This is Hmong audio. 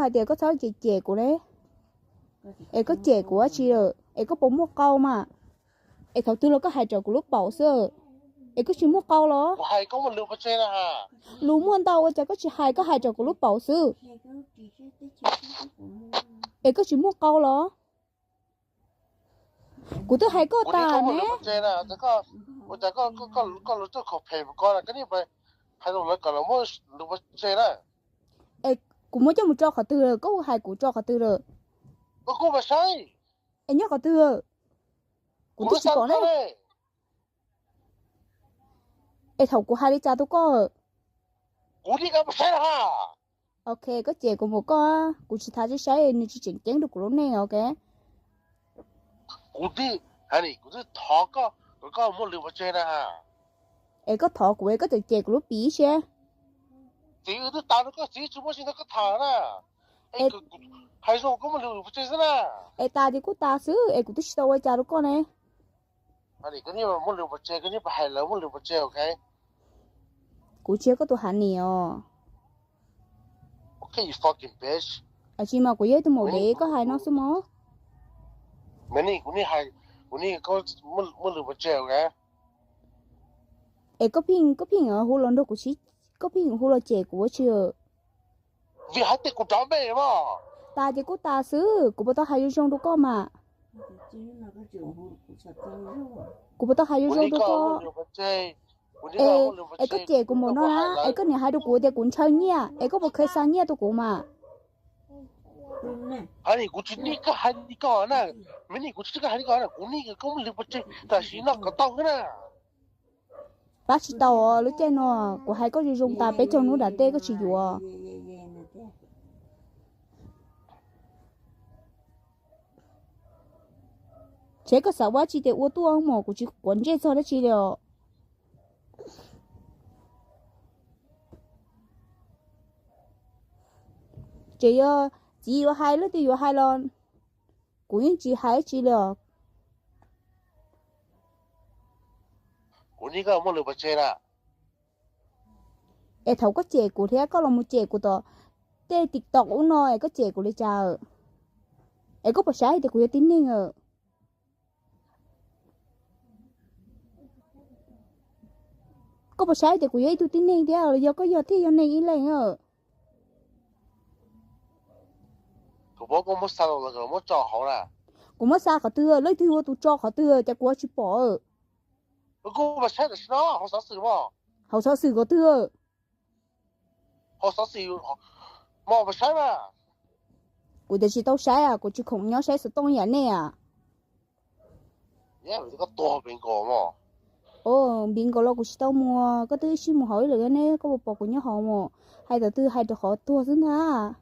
Hais tias koj txhob cem cem kuv ne, es koj cem kuv dab tsi lawm, es koj puas muaj qau mas? Es thaum twg los koj hais rau kuv lub paum xwb, es koj tsis muaj qau los? Lus muaj ntau ua cas koj tsis hais, koj hais rau kuv lub paum xwb, es koj tsis muaj qau los? Kuv twb hais koj tas ne. Es kuv muab coj mus tso qhov twg lawm, koj hais kuv tso qhov twg lawm? Es nyob qhov twg? Kuv twb tsis pom ne. Es thaum kuv hais li cas rau koj? Ok, koj cem kuv mus koj, kuv tsis thav saib, nws tsis tseem ceeb rau kuv lub neej, ok. Es koj thov kuv es koj tseem cem kuv lub pim siab. Es tas ces kuj tas xwb es kuv twb tsis tau ua cas rau koj ne. Kuv tsis yog koj tus honey os. Tsis mas kuv yog ib tug maum dev koj hais no xwb mog. Es koj pheej, koj pheej hu los nrog kuv, koj pheej hu los cem kuv ua tsi? Tas ces kuj tas xwb, kuv puas tau hais zoo zoo rau koj mas? Kuv puas tau hais zoo zoo rau koj? Es koj cem kuv npaum no na, es koj niam hais rau kuv tias kuv ntshaw nyiaj, es koj puas khaws xa nyiaj rau kuv mas? Kuv tsis, kuv tsis hais li ko, kuv nim koj muaj lwm pov tseg tam sim no kom tau na. Pab tsis tau, lub caij no kuv hais koj zoo zoo tas peb caug hnub nram tej koj tsis yuav. Tsev koj xav ua tsi ces ua tuaj mog, kuv tsis quav ntsej txog dab tsi li os. Tseem yog txiv yuav hais leej twg yuav hais los kuv yeej tsis hais dab tsi li os. Es thaum koj cem kuv thiab koj los mus cem kuv tom tej TikTok ub no es koj cem kuv li cas? Es koj puas saib tias kuv yog tib neeg? Koj puas saib tias kuv yog ib tug tib neeg thiab los yog koj yog thiaj yog neeg ib leeg? Kuv muab xa qhov twg, leej twg ua tus tso qhov twg cas kuv tsis pom? Hauv xov xwm qhov twg? Kuv tias tsis tau saib, kuv tsis khoom nyob saib xov tooj yam nej. Npiv nkaus los kuv tsis tau mus, koj twb sib mus hauv ib lwm ne, koj puas pom kuv nyob hauv mus? Hais thaum twg hais rau qhov tuag xwb ntag.